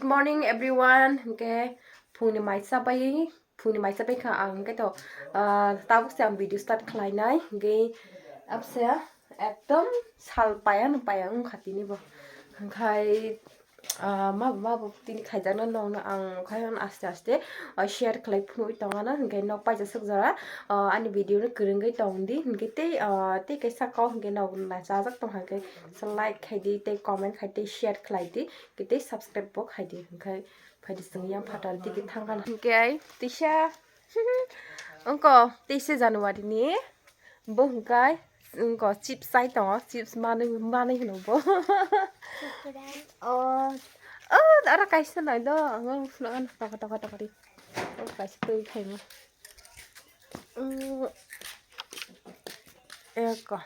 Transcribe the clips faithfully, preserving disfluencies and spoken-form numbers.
Good morning everyone. Hingke phungni mai chabai, phungni mai chabai kha ang hingke to, ah, tabuk se ang video start khlainai. Hingke abse ekdom sal paya no paya wngkha tini bo. Hingkhai, ah, ma bo, ma bo tini khaijakna nongno ang khai aste aste, ah, share khlai phunui tongana. Hingke nok paisa suk jora, ah, ani video no kwrwngwi tong di. Hingke tei, ah, tei kaisa kok hingke nok nachajak tong kha hingke like khai di, tei comment khai, tei share khlai di. Tei subscribe bo khai di, hingkhai phai di chwng yang phatar tigi thangkha na. Hingkhai tisa, wngkha tisa January ni, bo hingkhai wngkha chips chai tongo, chips manwi, manwi hino bo. Oh, oh, aro kaisa nai do, ang phunukha tokha, tokha, tokha di. Oh, kaisa twi khaima. Mm. Eko.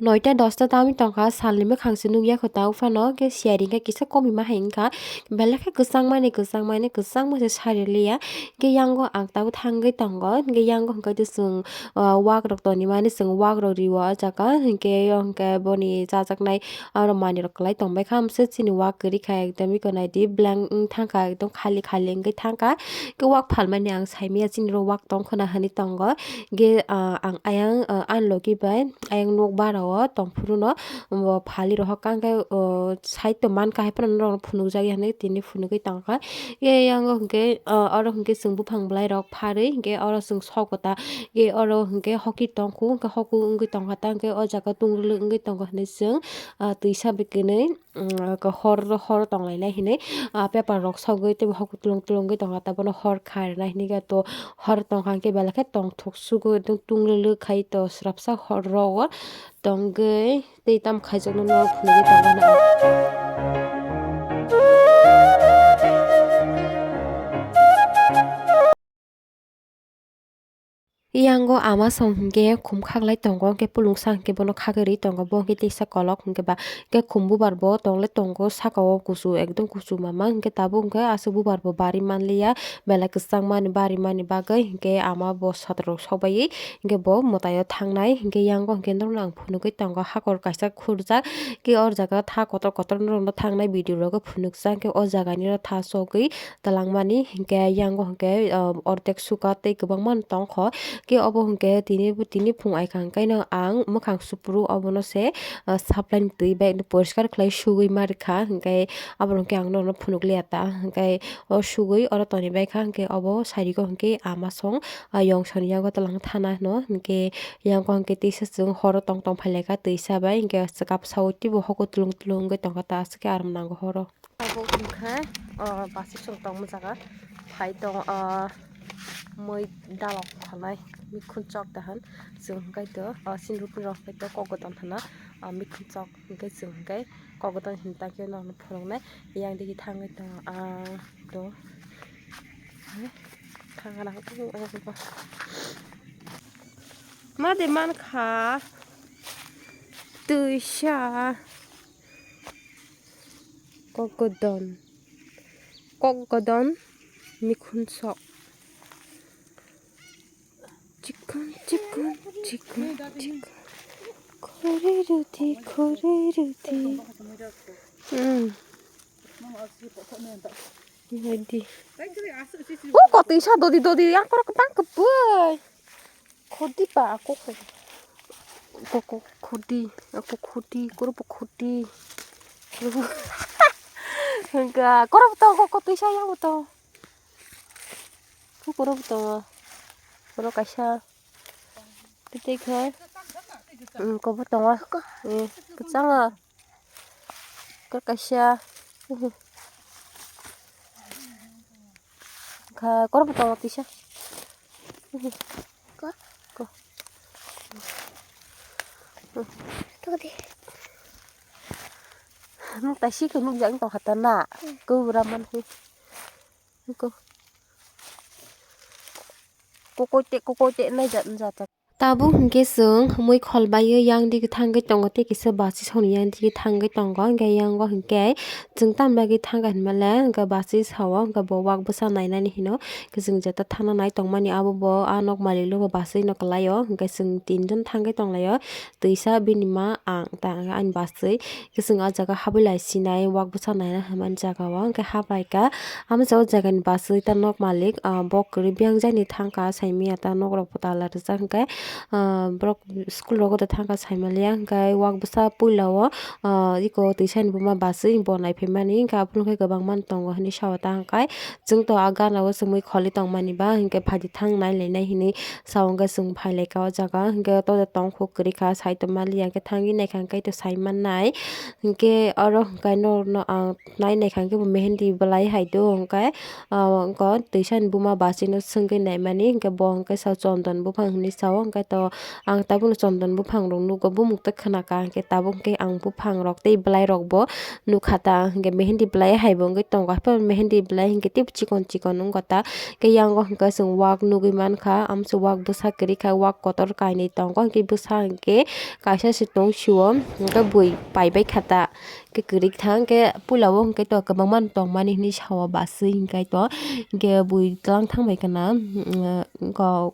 Noita dosta tami tongkha, salni mwkhang se nukya kho ta uphano, khe siyari khe kisa komi ma hai wngkha, belai khe kwchang mani, kwchang mani, kwchangma se sari liya, khe yango ang tabuk thangwi tongo, khe yango hwnkhe chwng, ah, wak rok toni mani, chwng wak rok rio o jaga, hinkhe, hinkhe boni chajaknai. Aro manwi rok kwlai tongbai kha, amswk chini wak kwrwi kha, ekdom eko naidi blank wng thangkha, ekdom khali khali wngwi thangkha. Khe wak phalmani ang saimanya, chini oro wak tong khwna hinwi tongo. Khe, ah, ang ayang, ah, ani logi bai ayang nokbar o tongphuru no bo phali rohor kha, hwnkhe, oh, side o mankha, hai phano norok no phunukjak ya hinwi tini phunugwi tongkha. Khe yang o hwnkhe, ah, oro hwnkhe chwng buphang bwlai rok pharwi, hwnkhe oro chwng sokota, khe oro hwnkhe hoki tongkhu, hwnkhe hoku wngwi tongkha ta, hwnkhe o jaga o tungrwlwk wngwi tongo hinwi chwng, ah, twisa bai kwnwi, um, hor, hor tonglainai hinwi, ah, paper rok sogwi teibo hoku tulung tulung wngwi tongkha ta, bono hor kha rwna hinwi khe to hor tongkha hwnkhe belai khe tongthok sugo, ekdom tungrwlwk khai to swrapsa hor rogo tongwi tei tamo khaijaknai norok phunugwi tongkha na. Yango ama song hwnkhe khum khaklai tongo, hwnkhe pulungsa hwnkhe bono khagwi rwi tongo, bo hwnkhe teisa kolok hwnkhe ba hwnkhe khum bubar bo tonglai tongo, saka o kusu ekdom kusu mama, hwnkhe tabuk hwnkhe aswk bubar bo bari manliya, belai kwchangmani barimani bagwi hwnkhe ama bo sotra rok sokbaiwi hwnkhe bo mwtai o thangnai, hwnkhe yango hwnkhe norokno ang phunugwi tongo, hakor kaisa khurjak, hwnkhe o jaga tha kotor kotor norokno thangnai video rok phunukjak, hwnkhe o jaga ni tha sogwi twlangmani, hwnkhe yango hwnkhe, ah, ordek suka tei kwbangma tongkho. Khe obo hwnkhe tini, tini phung ai kha hwnkhe no ang mwkhang supru obono se, ah, supply ni twi bai poriskar khlai sugwi ma rwkha, hwnkhe abo hwnkhe ang norokno phunukliya ta, hwnkhe o sugwi oro tonibaikha, hwnkhe obo sarigo hwnkhe ama song, ah, yong soni yago twlang thana hwno, hwnkhe yango hwnkhe tisa chwng horo tong tong phailaikha twisa bai, hwnkhe chwkap saui teibo hoko tulung tulung wngwi tongkha ta, aswk khe aram nango horo. Abo hwnkhe, o, basi chwng tongma jaga phai tong, o, mui dalok khanai mikhun chok dahan chwng hwnkhe to, o, sindru phunirok hwnkhe to kok goton hana, o, mikhun chok hwnkhe chwng hwnkhe kok goton hinwi ta khe norokno phunuknai yang digi thangwi tongo, ah, to thangana ma de mankha twisa. Kok godon. Kok godon mikhun sok. Chikon, chikon, chikon, chikon. Khori ruti, khori ruti. Hmm. Ready. O kotwi sa dodi dodi yang korok bang keboi. Khudi ba ako kho. Ko, ko, khudi, ako khudi, kuro bo khudi. Hingka, kuro bo to, ko, ko, tisa yang bo to. Ko, kuro bo to. Kuro kaisa. Tete khe. Hmm, ko bo tongo. Hmm, kachanga. Khe kaisa. Kha, koro bo tongo tisa. Ko? Ko. Todi. Nuk taisi khe nukjak tong kha ta na. Hmm. Ko bura man khe. Ko. Kokoi te, kokoi te nai jat, jat. Tabuk hinkhe chwng mui khol baiwi yang digi thangwi tongo, tei kisa basi soni yang digi thangwi tongo, hinkhe yango hinkhe chwng tamni bagwi thangkha hinmale hinkhe basi sao, hinkhe bo wak bwsa nainani hino, hinkhe chwng jeta thangna nai tongmani abo bo a nok malik logo basi no kwlaio, hinkhe chwng tinjon thangwi tonglaio, twisa bini ma ang ta ani basi. Kising o jaga habwi lai sinai wak bwsa naina hwnmani jaga o hwnkhe habai kha. Amo jaga o jaga ni bwswi ta nok malik, ah, bo kwrwi biyang jani thang kha, sai manya ta nok rok bo tala rijak hwnkhe, ah, borok school rogo ta thang kha sai manliya, hwnkhe wak bwsa puila o, ah, eko twisa ni buma bwswi bo nai phaimani hwnkhe abono khe kwbangma tongo hinwi sao ta hwnkhe. Chwng to a gana o chumui kholi tongmani ba, hinkhe phaidi thang nai lainai hinwi sao, hinkhe chwng phai lai kha o jaga, hinkhe to tong kho kwrwi kha, sai tongmani ya, hinkhe thangwi naikha, hinkhe to sai mannai, hinkhe oro hinkhe norokno ang nai naikha, hinkhe bo mehendi bwlai hai do, hinkhe, ah, hinkhe twisa ni buma bwswi no swngwi naimani, hinkhe bo hinkhe sao chondon buphang hinwi sao, hinkhe to. Ang tabukno chondon buphang rok nugo, bumung tei khna ka, hinkhe tabuk hinkhe ang buphang rok tei bwlai rok bo nukha ta, hinkhe mehendi bwlai hai bo wngwi tongo, haphano mehendi bwlai hinkhe teibo chikon chikon wngkha ta, hinkhe yango hinkhe chwng wak nugwi mankha, amso wak bwsa kwrwi kha, wak kotor kainwi tongo, hinkhe bwsa hinkhe kaisa se tong sio, hinkhe bui paibai kha ta, hinkhe kwrwi kha, hinkhe puila o hinkhe to kwbangma tongmani hinwi sao bwswi hinkhe to, hinkhe bui tlang thang bai khna, mm, hinkhe.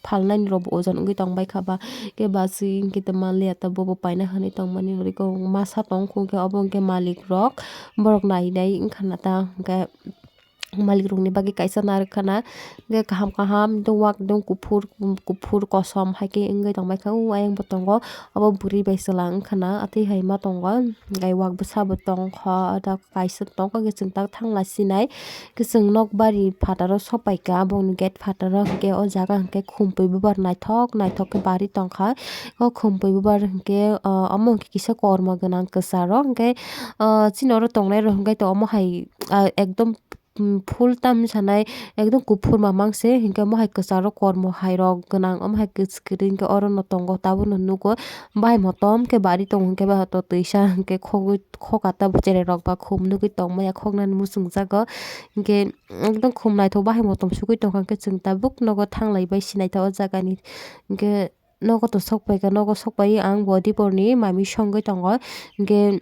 Phalnani rok bo ojon wngwi tongbai kha ba, khe bwswi hinkhe tongma liya ta bobo paina hinwi tongmani rwgwi kok masa tong kho, hinkhe obo hinkhe malik rok borok nai nai wngkha na ta, hinkhe malik rokni bagwi kaisa narwk khana, hinkhe kaham kaham ekdom wak ekdom kuphur kuphur kosom hai khe wngwi tongbai kha, o ayang bo tongo, obo bwrwi bai chwla wngkha na, atwi hai ma tongo, hinkhe wak bwsa bo tong kha, kaisa tongkha khe chwng tak thang lai sinai. Khe chwng nok bari phataro sopai kha, aboni gate phataro hinkhe o jaga hinkhe khumpui bubar naithok naithok khe bari tongkha. O khumpui bubar hinkhe, ah, omo hinkhe kisa kormo gwnang kwcharo hinkhe, ah, chini oro tongnai rok hinkhe to omo hai, ah, ekdom, mm, full time sanai ekdom kuphur mamang se hinkhe omo hai kwcharo kormo hai rok gwnang omo hai kwchwrwng hinkhe oro no tongo tabukno nugo. Bahai motom khe bari tongo hinkhe bahai to twisa hinkhe khogwi khokata cherai rok ba khum nugwi tongmaya khoknani muchungjago. Hinkhe ekdom khum naithok bahai motom sugwi tongkha hinkhe chwng tabuk nogo thanglaibai sinai ta o jagani. Hinkhe nogo to sokpaikha, nogo sokpaiwi ang bo diporni mami songwi tongo. Hinkhe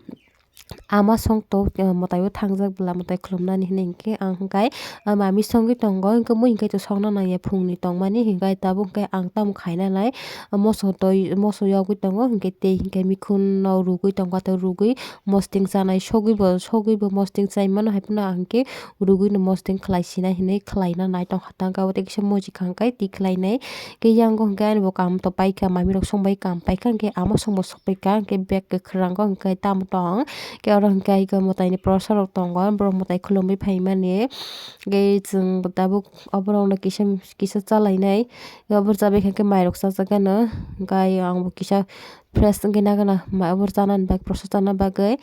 ama songto mwtai o thangjak bwla mwtai khulumnani hinwi hinkhe ang hinkhe mami songwi tongo. Hinkhe mui hinkhe to songna nangya phungni tongmani hinkhe tabuk hinkhe ang tamo khaina nai. Moso toi, moso yogwi tongo, hinkhe tei hinkhe mikhunno rwgwi tongo, tei rwgwi mosting chanai sogwi bo, sogwi bo mosting chai mano hai phano ang khe rwgwino mosting khlai sina hinwi khlaina nai tongkha ta, hinkhe abo tei kisa moji kha hinkhe twi khlainai. Khe yango hinkhe ani bo kam to paikha, mamirok songbai kam paikha, hinkhe ama songbo sokpaikha, hinkhe bag kwkhwrango hinkhe tamo tong, khe oro hinkhe mwtaini prosa rok tongo, borok mwtai khulumwi phaimani, hinkhe chwng tabuk oborokno kisa kisa chalainai. Obo chabai kha khe mairok chajak gana, hinkhe ayang bo kisa fresh wngwi nagana, mai obo chanani bagwi, prosa chana bagwi.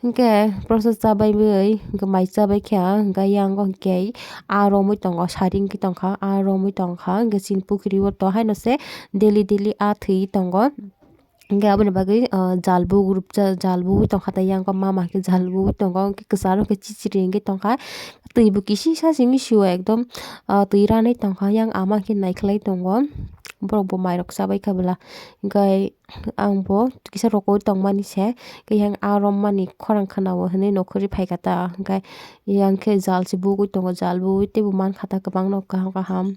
Hinkhe prosa chabaiwi hinkhe mai chabai kha, hinkhe yango hinkhe aa romwi tongo, sari wngwi tongkha, aa romwi tongkha. Hinkhe chini pukiri o to haino se daily daily aa thwi tongo. Hinkhe aboni bagwi, ah, jal bugurupjak, jal bugwi tongkha, tei yang mama hinkhe jal bugwi tongo, hinkhe kwcharo hinkhe chichiri hinkhe tongkha. Twi bo kisisa simi sio ekdom, ah, twi ranwi tongkha, yang ama hinkhe naikhlai tongo. Borok bo mairok chabai kha bwla. Hinkhe ang bo kisa rokoui tongmani se, hinkhe yang aa rommani khorang khwnao hinwi nokhorwi phaikha ta. Hinkhe yang khe jal se bugwi tongo, jal bugwi teibo mankha ta kwbangno kaham kaham.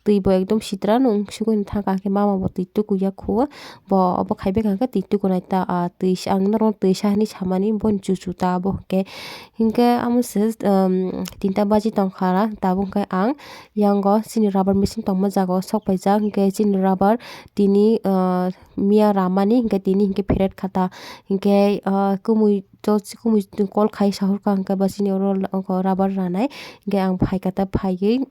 Twi bo ekdom sitra no wng sugwi thang kha, hinkhe mama bo twi tuku ya kho. Bo obo khai bai kha khe twi tuku nai ta, ah, twi sa, ang norok twi sa hinwi samani boni chuchu ta abo hinkhe. Hinkhe amo se, um, tinta baji tongkha na, tabuk hinkhe ang yango chini rubber machine tongma jaga o sok paijak, hinkhe chini rubber tini, ah, miya ramani hinkhe tini hinkhe pheret kha ta. Hinkhe, ah, kumui to, kumui call khai sahor kha, hinkhe ba chini oro rubber ranai, hinkhe ang phai kha ta, phaiwi.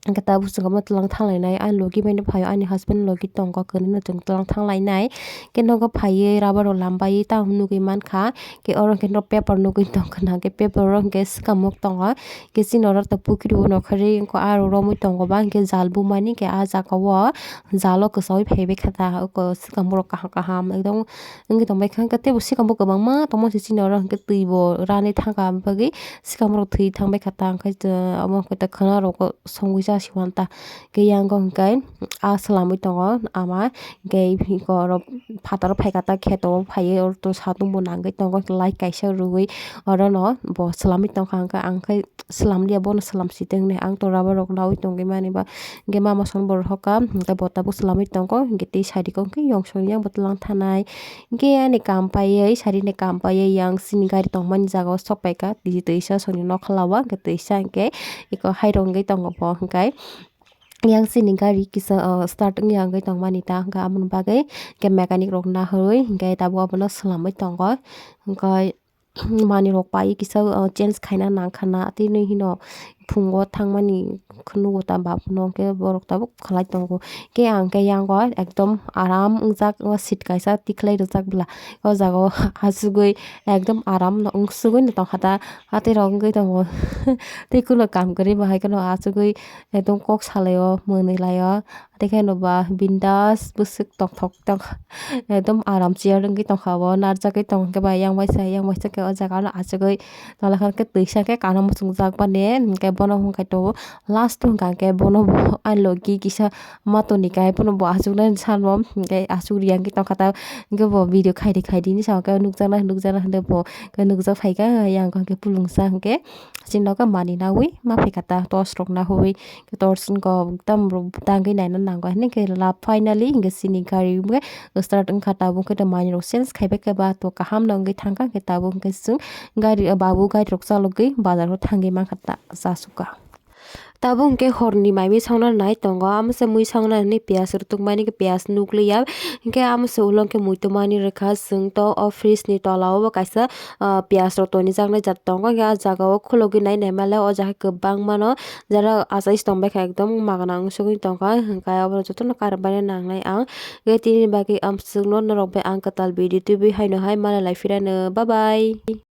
Hinkhe tabuk chwng omo tlang thang lainai, ani logi bai no phaio, ani husband logi tongo, kwrwino chwng tlang thang lainai. Khe nogo phaiwi rubber rok lam bai tamo nugwi mankha. Khe oro khe no paper nugwi tongkha na, khe paper o hinkhe swkamuk tongo. Khe chini oro to pukiri o nokhorwi wngkha, aro romwi tongo ba hinkhe jal bumani, khe ah jaga o jalo kwchaiwi phaibai kha ta, oko swkamuk rok kaham kaham ekdom wngwi tongbai kha. Hinkhe teibo swkamuk kwbangma tongma se chini oro hinkhe twi bo ranwi thang kha, aboni bagwi swkamuk rok thwi thang bai kha ta, hinkhe omo hinkhe khwna rok songwi. Siwanta. Hwnkhe yang hwnkhe a swlamwi tongo ama, hwnkhe oro phataro phaikha ta kheto phaiwi oro to satung bo nangwi tongo light kaisa rwui orono bo swlamwi tongkha. Hwnkhe ang khe swlamliya, bono swlamsitwi hwnwi ang to rubber rok naui tongwi mani ba. Hwnkhe mama son borok hoka hwnkhe bo tabuk swlamwi tongo, hwnkhe tei sadi kok hwnkhe yong song yang bwtwlang thanai. Hwnkhe ani kam paiwi, sari ni kam paiwi yang chini gari tongmani jaga o sok paikha, twi twisa soni nokha lama hwnkhe twisa hwnkhe eko hairok wngwi tongo bo hwnkhe yang chini gari kisa, o, start wngya wngwi tongmani ta hwnkhe aboni bagwi hwnkhe mechanic rok nahorwi hwnkhe tabuk abono swlamwi tongo hwnkhe manwi rok pai kisa, o, change khaina nangkha na tini hino phungo thangmani nugo ta bap no hwnkhe borok tabuk khlai tongo. Khe ang khe yango ekdom aram wngjak, o seat kaisa tikhlai rwjak bwla. O jaga o achugwi ekdom aram no wngsugwi no tongkha ta, atwi rok wngwi tongo. Tei kuno kam kwrwi bo hai kheno achugwi ekdom kok salai o, mwnwi lai o. Tei kheno ba bindas bwswk tongthok tongkha, ekdom aram chair wngwi tongkha o, narjagwi tongkha ba yang waisa, yang waisa khe o jaga no achugwi. Tala khe twisa khe kana muchungjak mani, hwnkhe bono hwnkhe to last hwnkha khe bono ani logi kisa matoni kai bono bo achuknai sano, hwnkhe achuk riya hwnkhe tongkha ta, hwnkhe bo video khaidi khaidi hinwi sa khe nukjaknai nukjaknai hwnkhe bo khe nukjak phaikha yang hwnkhe pulungsa hwnkhe chini nogo manwi naui ma phaikha ta torch rok nahui. Torch wngkha tamo rok tangwi naina nango, hwnwi khe la finally hwnkhe chini gari hwnkhe start wngkha, tabuk hwnkhe manwi rok change khaibai khe ba to kaham no wngwi thangkha, hwnkhe tabuk hwnkhe chwng gari, babu gari rok chalogwi bazar o thangwi mankha ta chasukha. Tabuk hwnkhe horni mai mui songna nai tongo, amo se mui songna hwnwi piyaj rwtwk mani khe piyaj nukliya, hwnkhe amo se ulo hwnkhe muitu mani rwkha chwng to o fridge ni tola o bo kaisa ah, piyaj rok tonijaknai jat tongo, hwnkhe ah jaga o khulogwi nai naima le o jaga kwbangma no jara achai se tongbaikha, ekdom magna wngsugwi tongkha, hwnkhe abo jotono karwi baina nangnai ang. Hwnkhe tini bagwi amswkno norok bai ang kwtal video tubui haino hai malai lai phirano, bye bye.